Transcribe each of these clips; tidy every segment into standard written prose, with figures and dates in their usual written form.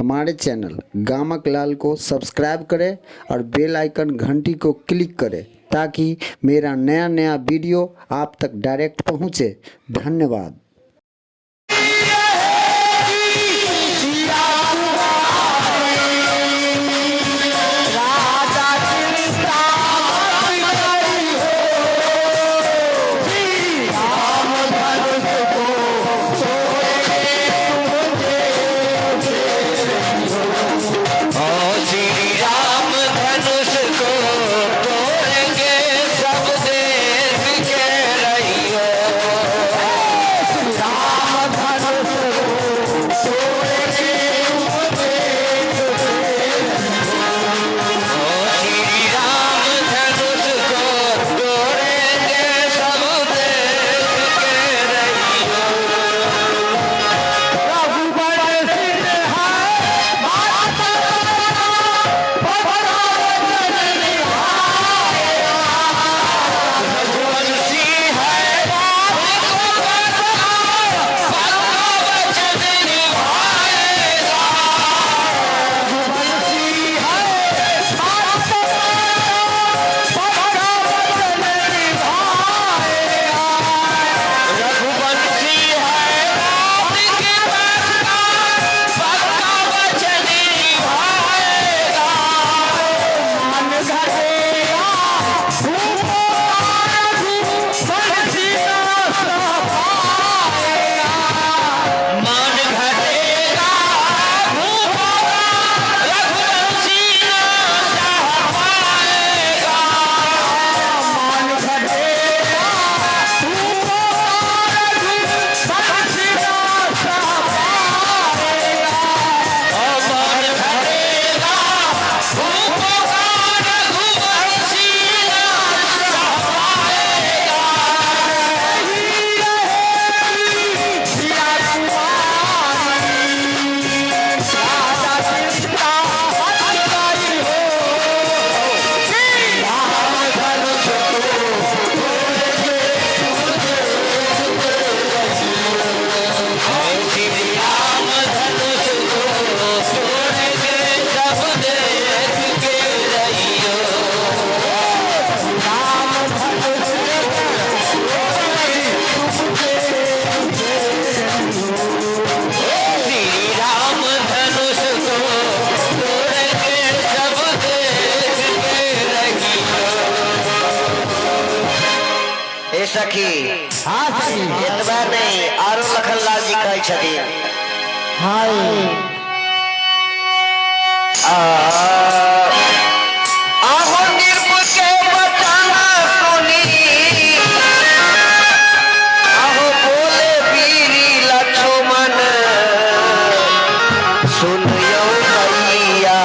हमारे चैनल गामक लाल को सब्सक्राइब करें और बेल आइकन घंटी को क्लिक करें ताकि मेरा नया नया वीडियो आप तक डायरेक्ट पहुंचे। धन्यवाद। हे सखी। हाँ सखी। एतबा नहि, आरो लखन लाल जी कहै छथिन। हाय। आहो नृप के बचाना सुनी, आहो बोले बीरी लक्ष्मण सुनियो भैया।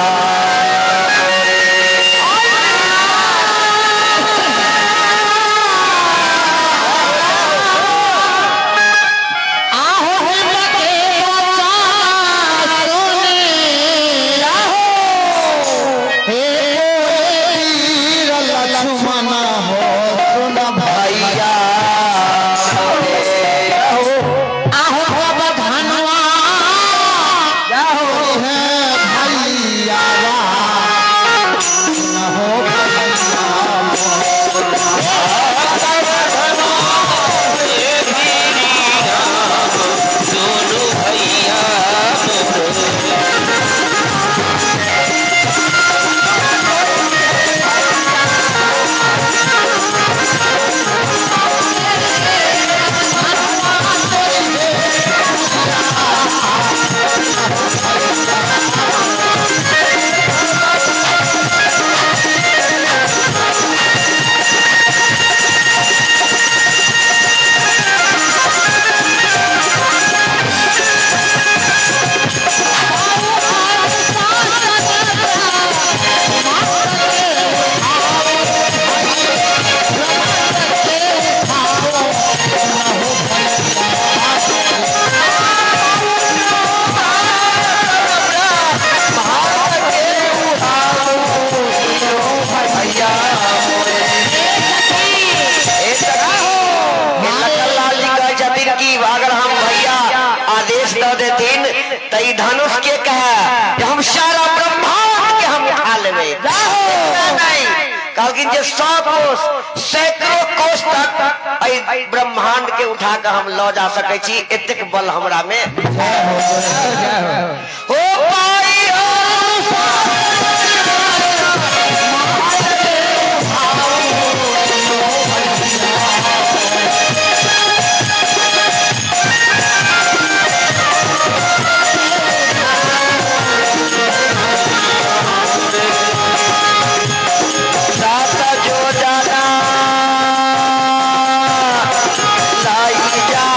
आहो के बचा सुनी, आहो हे वीर लक्ष्मण हो सुन भैया। आहो बाबा धनवा है भैया हो भैया। हे सखी, हे लखन लाल जी कहै छथिन कि अगर हम भैया आदेश दऽ देथिन तऽ ई धनुष के कहे कहलखिन जे 100 कोस, सैकड़ों कोस तक एहि ब्रह्मांड के उठा कऽ हम लऽ जा सकै छी, एतेक बल हमरा में हो। पाई हो। सात जो जाना लाई जा,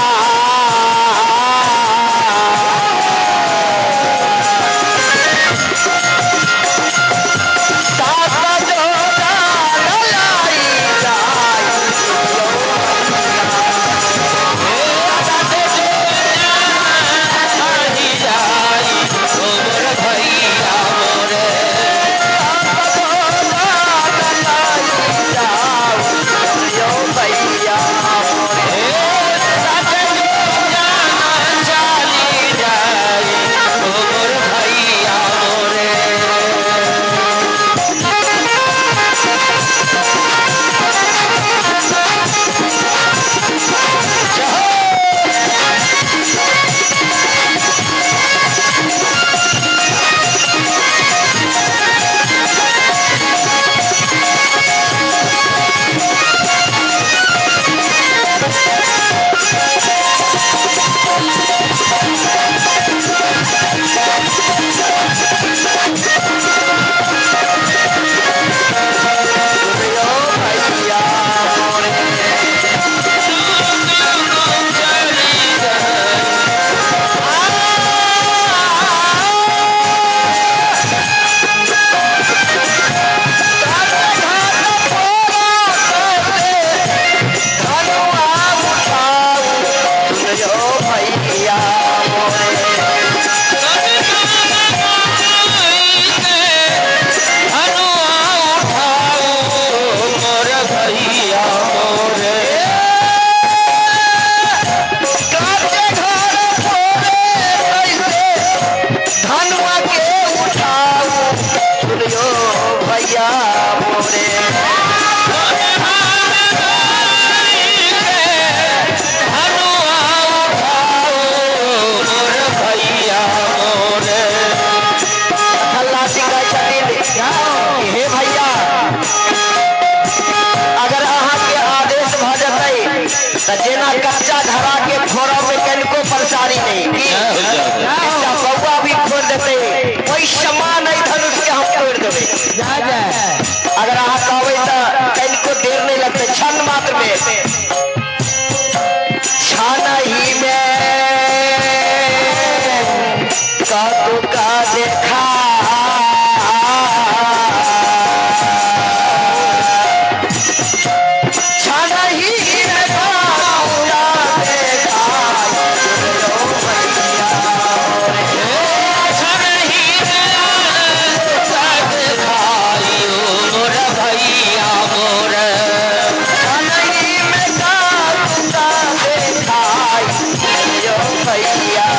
सात जो जाना लाई जाय। भैया काटे घर फोड़े कैसे धनुआ के उठाऊ, सुनियो भैया मोरे। अखल्ला सिंह कहै छथिन कि हे भैया, अगर अहाँके आदेश भऽ जेतै तऽ जेना कच्चा घड़ा के फोड़ऽ मे कनिको परेशानी नहि, की एकटा बौआ भी फोड़ देतै, ओहि समान एहि धनुष के हम तोड़ि देबै। अगर अहाँ कहबै तऽ कनिको देर नहि लगतै, क्षण मात्र मे, क्षण ही मे कतु का देखा, क्षण ही मे कतु का देखा। क्षण ही में कतु का देखाई यो भैया।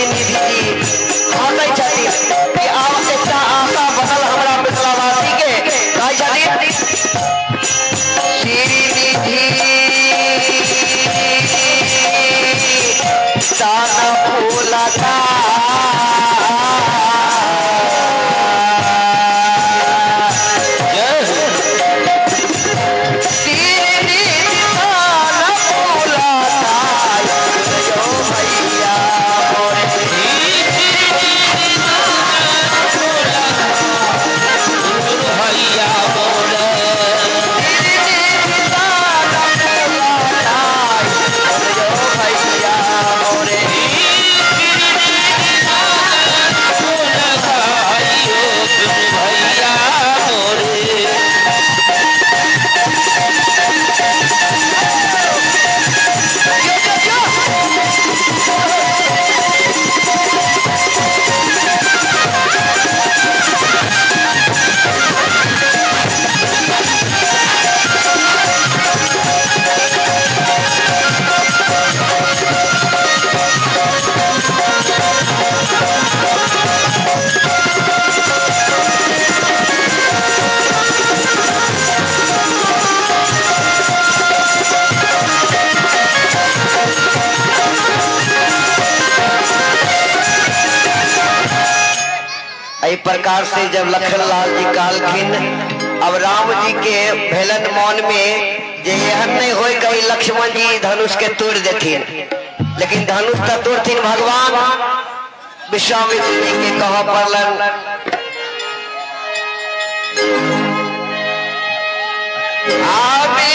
श्रीनिधि जी हंसै छथिन कि आब एकटा आशा बनल हमरा मिथिलावासी के। कहै छथिन श्रीनिधि तान फूलता जय हो। श्रीनिधि तान फूलता यो भैया मोरे। भैया बोले। श्रीनिधि तान फूलता यो भैया मोरे। भैया मोरे। यो यो यो। एहि प्रकार से जब लखनलाल जी कहलखिन, अब राम जी के भेलन मन में जे एहन नहीं होय कहीं लक्ष्मण जी धनुष के तोड़ देथिन, लेकिन धनुष तो तोड़थिन भगवान। विश्वामित्र जी के कह पड़लन आबि।